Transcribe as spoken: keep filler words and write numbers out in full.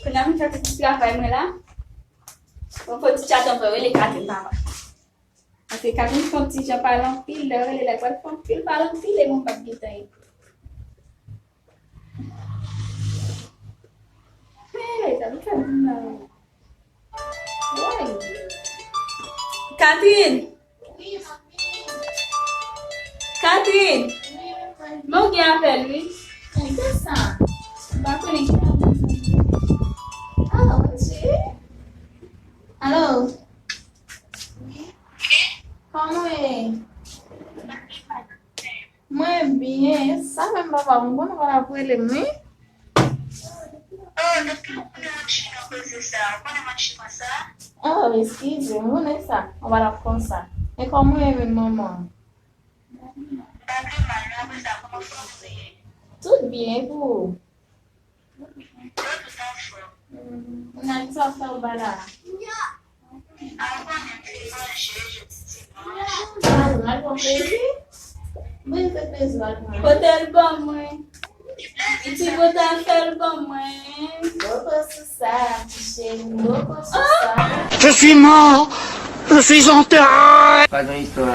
N ap fè ti travay mwen la. Mwen fè ti chat anpè, rele Katrina papa. Paske Katrina fè yon ti jan pale anpil, lè rele la, pral fè anpil pale anpil, e mwen m p ap gentan epi. Hey, sa nou fè moun nan. Woy. Catherine! Catherine! Men w gen apèl, wi. Kisa? M pa konnen ki apèl. Ah, ok. Alo? Kòman w ye? Mwen byen, sa menm papa, m konnen w ap rele m, wi. Oh, depi ou konnen machin nan koze sa, ou konnen machin mwen sa? Oh, eskize, m konnen sa, ou pa t ap konn sa. Men kòman w ye menm manman? M pa pi mal, men apre sa, kòman fanmi w ye? Tout byen, e pou ou? Yo tout anfòm. Moun nan ki sa w fè anba la? Al konnen m fin manje jodi dimanch. Al, al pran plezi. Mwen fè plezi al pran. Kote l ban mwen? Li di kote al fè l ban mwen. Boko sou sa, ti cheri, boko sou sa. Je suis mort, je suis enterré. Pa gen istwa.